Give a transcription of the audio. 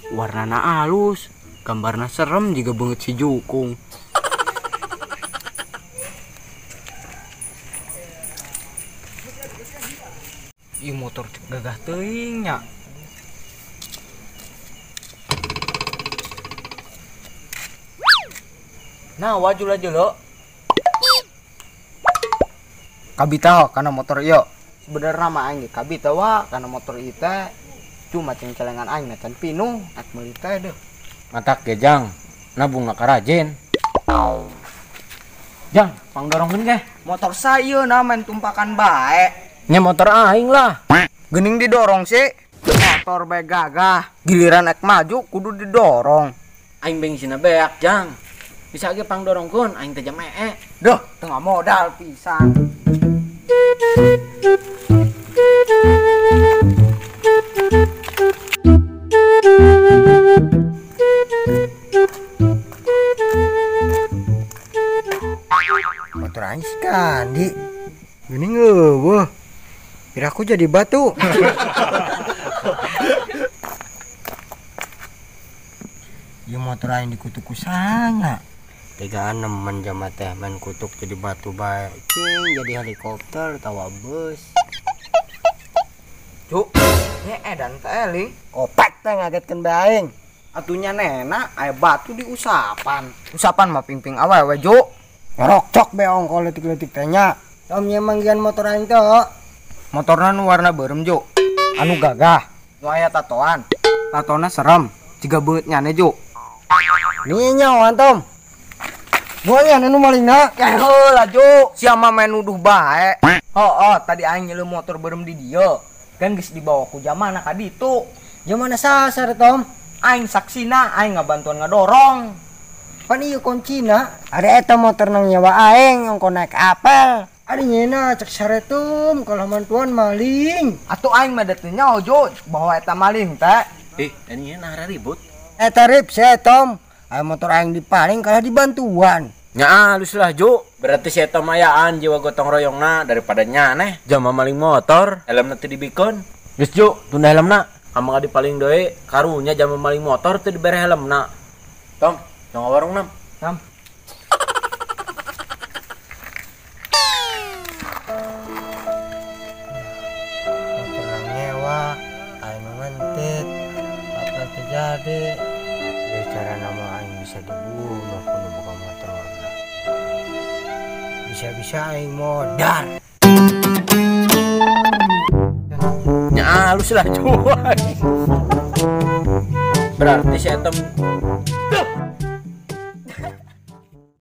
Warnana alus, gambarna serem juga banget si jukung. Ih motor gagah teuing nya. Nah, wajul aja lo. Kabita karena motor ieu. Sebenarnya mah aing kabita wa karena motor ieu teh cuma cengcelengan aing can pinuh ak meuli teh deuh. Matak ge jang, nabung na karajin. Jang, pangdorongkeun ge. Motor saya na main tumpakan bae. Nya motor aing lah. Geuning didorong sih. Motor bae gagah, giliran ek maju kudu didorong. Aing bengsina beak, jang. Bisa ge pangdorongkeun aing teh jam ee. Duh, tengah modal pisan. Motor aing si Kandi. Geuning eueuh. Piraku jadi batu. Ieu motor aing dikutuk ku sanga. Tegaan nemen jama teh main kutuk jadi batu bae. Cing jadi helikopter tawa bus. Cuk, nya edan teh eling. Kopek teh ngagetkeun bae aing. Atunya nena aya batu di usapan. Usapan mah pingping awewe, Juk. Ngerokcok bae ongkol leutik-leutik teh nya. Tom nya manggihan motor aing teh. Motorna nu warna beureum, Juk. Anu gagah, nu aya tatoan. Tatona serem, jiga beungeut nyane, Juk. Nih nyawa Tom. Buaya nu malingna. Heula, Juk. Sia mah main nuduh bae. Oh, tadi aing nyeuleuh motor beureum di dieu. Kan geus dibawa ku jamana ka ditu. Jamana sasar, Tom? Aing saksina, aing ngabantuan ngadorong. Pan ieu kuncina, ada eta motor nang nyawa aing ongko naik apel. Ari nyeuna cek saretum kalau mantuan maling. Atuh aing mah teu nyaho, Juk, bahwa eta maling teh. Ih, ini nah ribut. Eta rip sia, Tom. Aya motor aing dipaling kalah dibantuan. Nya alus lah, Juk. Berarti si eta mayaan jiwa gotong royongna daripada nyaneh jama maling motor, helmna teu dibikeun. Geus, Juk, tunda helmna. Amang dipaling deui karunya jama maling motor teu dibere helmna. Tom, tong warung nam. Nam. Motor nang nyewa, aing ngentit, apa terjadi? Ya cara nama aing bisa dibunuh kudu buka motor. Bisa-bisa aing modar. Nya halus lah cuy. Berarti si eta